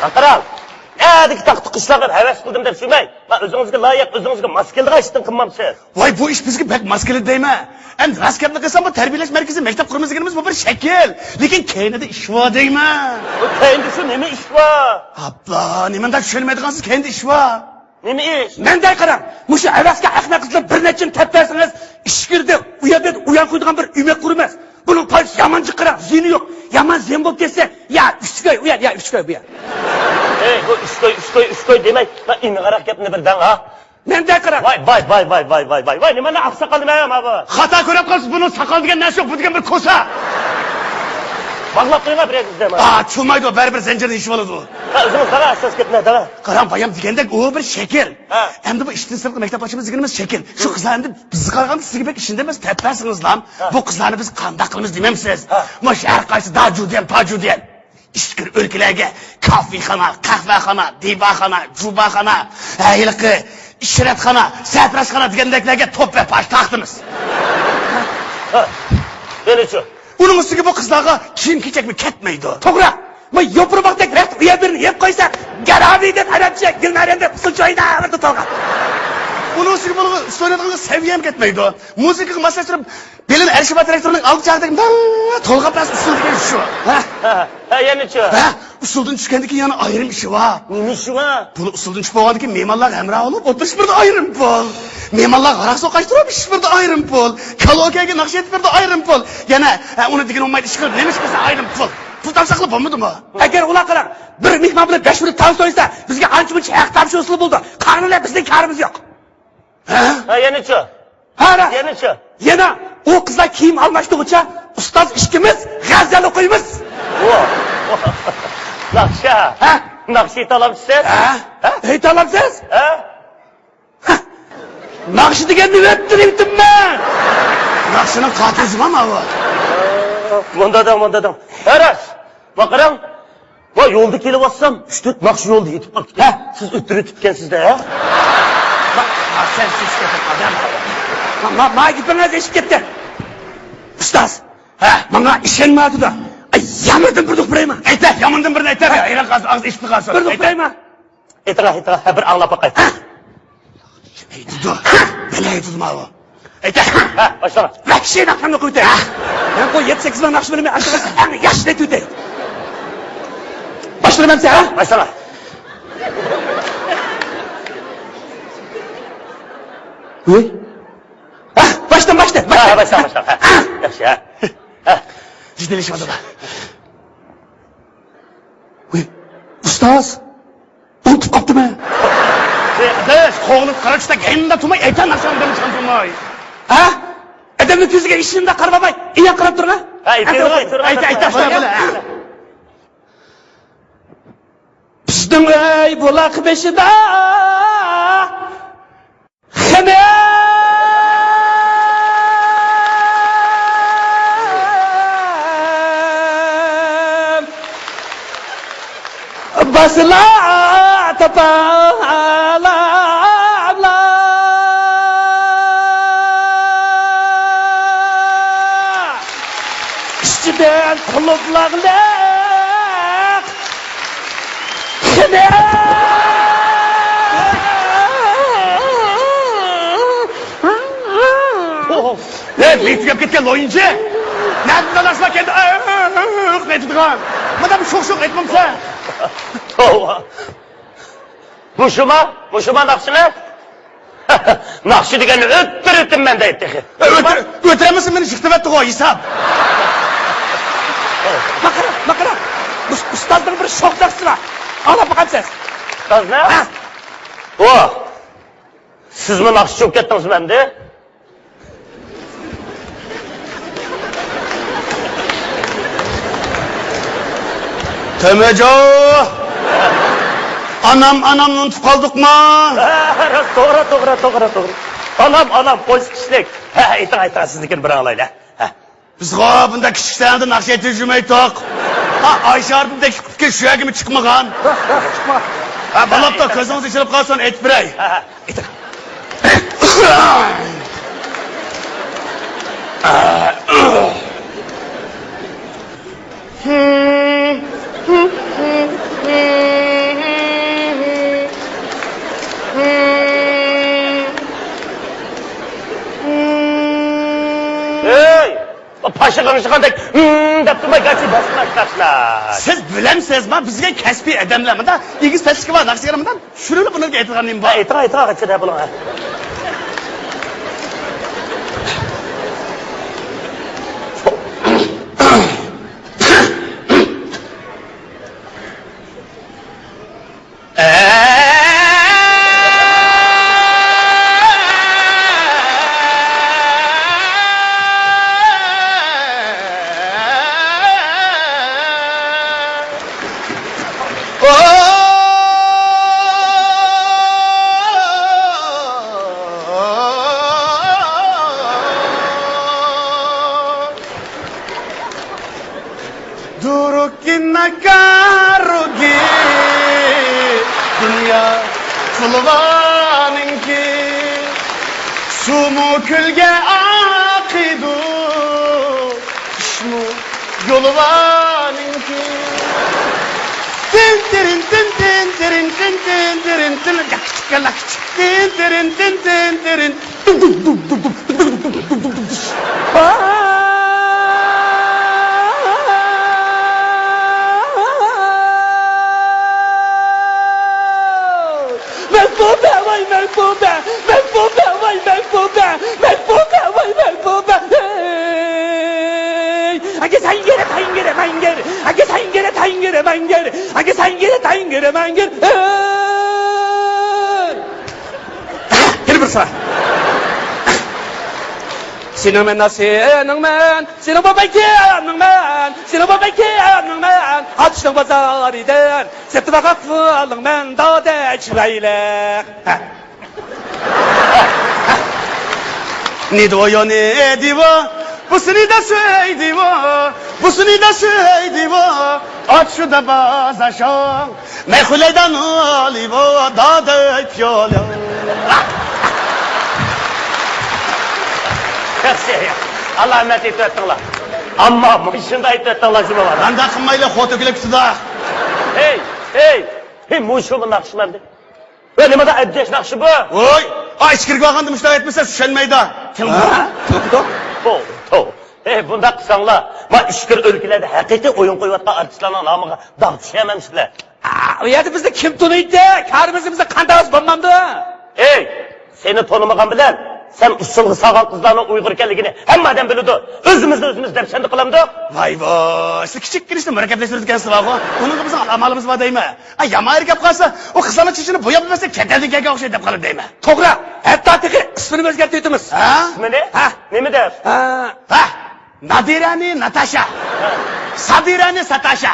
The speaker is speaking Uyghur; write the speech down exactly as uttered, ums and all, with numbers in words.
قاراڭ، ئەدىكى تاختا قىشلارغا ھەۋەس قىلدىم دەپ شۇمەي. ما ئۆزىڭىزگە لايىق، ئۆزىڭىزگە ماس كېلىدىغان ئىشتىن قىلمامسىز. ۋاي، بۇ ئىش بىزگە بەك ماس كېلىدۇ دەيمەن. ئەمدى راست گەپنى قىلسام، بۇ تەربىيەلەش مەركىزى، مەكتەپ قۇرىمىز دېگىنىمىز بۇ بىر شەكىل. لېكىن كەينىدە ئىش بار دەيمەن. بۇ كەينىدە شۇ نېمە ئىش بار؟ ئاپلا، نېمانداق چۈشەنمەيدىغانسىز، كەينىدە ئىش بار. نېمە ئىش؟ مەندە قاراڭ، مۇشۇ ھەۋەسكە ئەخمەق قىزلار بىر نەچچىنى تەپ بەرسىڭىز، ئىچكىرىدە ئۇ يەردە ئۇيان قويىدىغان بىر ئۆمەك قۇرىمىز. بۇنىڭ پايدىسى يامان جىق قاراڭ، زىيىنى يوق. يامان زىيان بولۇپ كەتسە، يا ئۈچكۆي ئۇ يەر، يا ئۈچكۆي بۇ يەر. ئەي، بۇ ئۈچكۆي، ئۈچكۆي، ئۈچكۆي دېمەي، مانا ئېنىقراق گەپنى بىر دەڭ ھا. مەندە قاراڭ. ۋاي، ۋاي، ۋاي، ۋاي، نېمە ئاقساقال نېمە ما بۇ؟ خاتا كۆرۈپ قالسىز، بۇنى ساقال دېگەن نەرسە يوق، بۇ دېگەن بىر كوسا. باغلاپ قويۇڭ بىر يەرگە ئىزدەيمەن. ئا، چۇمايدۇ، بەرىبىر زەنجىرنى يېشىۋالىدۇ. ھە، ئۆزىڭىز قاراڭ، ئەساس گەپنى دەڭ. قاراڭ، بايام دېگەندەك ئۇ بىر شەكىل. ھە. ئەمدى بۇ ئىشتىن سىرتقى مەكتەپ ئاچىمىز دېگىنىمىز شەكىل. شۇ قىزلار ئەمدى بىزگە قارىغاندا سىزگە بەك ئىشىنىدۇ ئەمەس، تەپپەرسىڭىزلام. ھە. بۇ قىزلارنى بىز قانداق قىلىمىز دېمەمسىز؟ ھە. مۇشۇ ھەر قايسى داجۇدىيەن، پاجۇدىيەن. ئىچكىرى ئۆلكىلەرگە كافېخانا، قەھۋەخانا، دىباخانا، جۇباخانا، ھە، ھېلىقى ئىشرەتخانا، سەپراشخانا دېگەندەكلەرگە توپ ۋە پاش تارقىتىمىز. ھە. يەنىچۇ؟ ئۇنىڭ ئۈستىگە بۇ قىزلارغا كىيىم-كېچەكمۇ كەتمەيدۇ. توغرا. ما يوپۇرماقتەك رەخت ئۇ يەر بىرنى يەپ قويسا، گەرابى دەپ ئەرەبچە گۈلنارەن دەپ ئۇسسۇل چويناۋېرىدۇ تولغاپ. ئۇنىڭ ئۈستىگە بۇنىڭغا ئۇسسۇل ئوينايدىغانغا سەۋىيەم كەتمەيدۇ. مۇزىكىغا ماسلاشتۇرۇپ، بىلىم ئەرشىبات رەختىرىنىڭ ئالدى چاغدەك داڭ تولغاپ بەرسە ئۇسسۇل دېگەن شۇ. ھە؟ ھە، ھە، يەنىچۇ؟ ھە؟ ئۇسسۇلدىن چۈشكەندىن كېيىن يەنە ئايرىم ئىشى بار. نېمە ئىشى بار؟ بۇنى ئۇسسۇلدىن چۈشۈپ بولغاندىن كېيىن مېھمانلارغا ھەمراھ بولۇپ ئولتۇرۇش بىردە ئايرىم پۇل. مېھمانلارغا ھاراق سوقاشتۇرۇپ ئىچىش بىردە ئايرىم پۇل. كالاوكېگە ناخشا ئېيتىپ بىردە ئايرىم پۇل. يەنە، ھە، ئۇنى دېگىنى بولمايدۇ، ئىشقىلىپ نېمە ئىش قىلسا ئايرىم پۇل. پۇل تاپساقلا بولمىدىمۇ؟ ئەگەر ئۇلار قاراڭ، بىر مېھمان بىلەن بەش مىنۇت تانسا ئوينىسا، بىزگە ئانچە-مۇنچە ھەق تاپشۇرسىلا بولىدۇ. قالغىنى بىزنىڭ كارىمىز يوق. ھە؟ ھە، يەنىچۇ؟ ھە، راست. يەنىچۇ؟ يەنە ئۇ قىزلار كىيىم ئالماشتۇرغۇچە ئۇستاز ئىككىمىز غەزەل ئوقۇيمىز. ۋا، ۋا. ناخشا. ھە؟ ناخشا ئېيتالامسىز؟ ھە؟ ھە؟ ئېيتالامسىز؟ ھە؟ ھە. ناخشا دېگەننى ئۆتتۈرۈۋېتىممەن. ناخشىنىڭ قاتىلى جۇما ماۋۇ. مۇندا دەڭ، مۇندا دەڭ. ھە، راست. ما قاراڭ، ما يولدا كېلىۋاتسام، ئۈچ-تۆت ناخشا يولدا يېتىپ قاپتۇ. ھە؟ سىز ئۆتتۈرۈۋېتىپتىكەنسىز-دە، ھە؟ ما، ما، سەن سىز كېتىپ قالدىڭ. ما، ما، ما گېپىڭىز ئېشىپ كەتتى. ئۇستاز، ھە؟ ماڭا ئىشەنمەيدۇ-دە. ئاي، يامىنىدىن بىرنى ئوقۇپ بېرەيمۇ؟ ئېيتە، يامىنىدىن بىرنى ئېيتە. ھە. ھەيران قالسۇن، ئاغزى ئېشىپ قالسۇن. بىرنى ئوقۇپ ئېيتە. بېرەيمۇ؟ ئېيتىڭا، ئېيتىڭا. ھە، بىر ئاڭلاپ باقاي. ھە. ئېيتىدۇ. ھە. بىلەي دېدىم ئاۋۇ. ئېيتە. ھە، باشلاڭ. ۋەھشىي ناخشامنى قويۇۋېتەي. ھە. مەن بۇ يەتتە سەككىز مىڭ ناخشا بىلىمەن، ئاشۇ ئەڭ ياخشىسىنى ئېيتىۋېتەي. باشلىمامسەن، ھە؟ باشلاڭ. ۋىي. ھە، باشلا، باشلا، باشلا. ھە، باشلا، باشلا. ھە. ياخشى، ھە. ھە. جىددىيلىشىۋاتىدۇ. ۋىي، ئۇستاز. ئۇنتۇپ قاپتىمەن. ئەي، ئاداش، قوغلىنىپ قارا چۈشتە گەينىڭدە تۇرماي، ئېيتە ناخشاڭنى دېمىشقان تۇرماي. ھە؟ ئادەمنىڭ كۆزىگە ئىشىنىمدە قارىماي، ئىيان قاراپ تۇرغا. ھە، ئېيتىۋېرىڭ، ئېيتىۋېرىڭ. ئېيتە، ئېيتە، ئېيتە. بىزنىڭ ئۆي بۇلاق بېشىدا. خېنىم، باسلا تاپالاملا، ئىچىدىن قۇلۇپلاغلىق. ھەي، مېيىپ تۈگەپ كەتكەن لويۇنچى! نەدىن داداشلار كەلدى؟ ئېيتىدىغان. مادام شوخ-شوخ ئېيتمامسەن. توۋا. مۇشۇما؟ مۇشۇما ناخشىنى؟ ناخشا دېگەننى ئۆتتۈرۈۋېتىممەن دەيدۇ تېخى. ئۆتۈر-، ئۆتۈرەلمىسە مېنى يىقىتىۋەتتىغۇ ھېساب. ماقىرا، ماقىرا. ئۇس-، ئۇستازنىڭ بىر شوخ ناخشىسى بار. ئاڭلاپ باقامسىز؟ ئۇستازنى؟ ھە. ئۇ. سىزمۇ ناخشىچى بولۇپ كەتتىڭىزمۇ ئەمدى؟ تۆمۈرجان! ئانام، ئانامنى ئۇنتۇپ قالدۇقما؟ ھە، راست، توغرا، توغرا، توغرا، توغرا. ئانام، ئانام، قويسا كىشىلىك. ھە، ھە، ئېيتىڭ، ئېيتىڭ، سىزنىڭكىنى بىر ئاڭلايلى. ھە. بىزغۇ بۇنداق كىچىك سەھنىدە ناخشا ئېيتىش جۈمەي توق. ھا، ئايشەھەردىن تەكلىپ قىپتىكەن، شۇ يەرگىمۇ چىقمىغان. ھە، بولۇپتۇ، كۆزىڭىز ئېچىلىپ قالسۇن، ئېيتىپ بېرەي. ھە، ھە. ئىشقىلىشقاندەك، ھىم دەپ تۇرماي، گاچى باسماق تاشلاش. سىز بىلەمسىز، ما بىزگە كەسپىي ئادەملەر مۇنداق ئېگىز پەسلىكى بار ناخشىچىلار مۇنداق چۈشۈرۈلۈپ ئۇنىڭغا ئېيتىدىغان نېمە بار؟ ھە، ئېيتىڭ، ئېيتىڭ، ئاغىچە دەپ بولۇڭ، ھە. دۇرۇككىناكا رۇگى دۇنيا قۇلۋانىڭكى، سۇمۇ كۆلگە ئاقىدۇ، قىشمۇ يولۋانىڭكى. تىن تىرىن تىن تىن تىرىن تىن تىن تىرىن تىن، ياكىچىككا لاكىچىك، تىن تىرىن تىن تىن تىرىن. مەھبۇبە، ۋاي مەھبۇبە، مەھبۇبە، ۋاي مەھبۇبە، مەھبۇبە، ۋاي مەھبۇبە. ھەي! ئەگە سەيگىرە، تەيگىرە، مەڭگىر. ئەگە سەيگىرە، تەيگىرە، مەڭگىر. ئەگە سەيگىرە، تەيگىرە، مەڭگىر. ھەي! يەنە بىر سىرا. سېنىڭ مەن، سېنىڭ مەن، سېنىڭ بولمايكەننىڭ مەن، سېنىڭ بولمايكەننىڭ مەن، ئاتۇشنىڭ بازىرىدىن سېتىۋالغان پۇلۇڭ مەن دادەك چىرايلىق. ھە. نېدىۋو يو نېدىۋو، بۇسىنى دە سۆيدىۋو، بۇسىنى دە سۆيدىۋو، ئاتۇشۇدا بازاشاڭ. مەيخۇلەيدان ئولىۋو دادەي پىيولە. ياخشى، ئالامەت ئېيتىۋەتتىڭلار. ئەمما مۇشۇنداق ئېيتىۋەتتىڭلار، جۇما بار. مەندە قىلمايلى، خو تۆكۈلۈپ كېتىدۇ. ھەي، ھەي، ھەي، مۇشۇمۇ ناخشىمەندى؟ ۋە نېمىدا ئەبجەش ناخشى بۇ؟ ۋوي، ئا، ئىچكىرىگە بارغاندا مۇشۇنداق ئېيتمىسا چۈشەنمەيدۇ. ھە؟ توۋا، توۋا. ھەي، بۇنداق قىلساڭلار، ما ئىچكىرى ئۆلكىلەردە ھەقىقىي ئويۇن قويۇۋاتقان ئارتىسلارنىڭ نامىغا داغ چۈشەرمەمسىلەر؟ ئا، ئۇ يەردە بىزنى كىم تونۇيدۇ؟ كارىمىزنى بىزنى قانداق بولمامدۇ؟ ئەي، سېنى تونۇمىغان بىلەن سەن ئۇسسۇلغا سالغان قىزلارنىڭ ئۇيغۇر ئىكەنلىكىنى ھەممە ئادەم بىلىدۇ. ئۆزىمىزنى ئۆزىمىز دەپسەندە قىلامدۇق؟ ۋاي ۋاي، سىز كىچىككىنىچە مۇرەككەپلەشتۈرىدىكەنسىز بارغۇ. ئۇنىڭغا بىزنىڭ ئامالىمىز بار دەيمەن. ئا، يامان يېرى كەپ قالسا، ئۇ قىزلارنىڭ چېچىنى بوياپ بەرسە، كەتەلدىن كەلگەن ئوخشايدۇ دەپ قالىدۇ دەيمەن. توغرا، ھەتتا تېخى ئىسمىنى ئۆزگەرتىۋېتىمىز. ھە؟ ئىسمىنى؟ ھە. نېمە دەپ؟ ھە. ھە. نادىرەنى ناتاشا. سادىرەنى ساتاشا.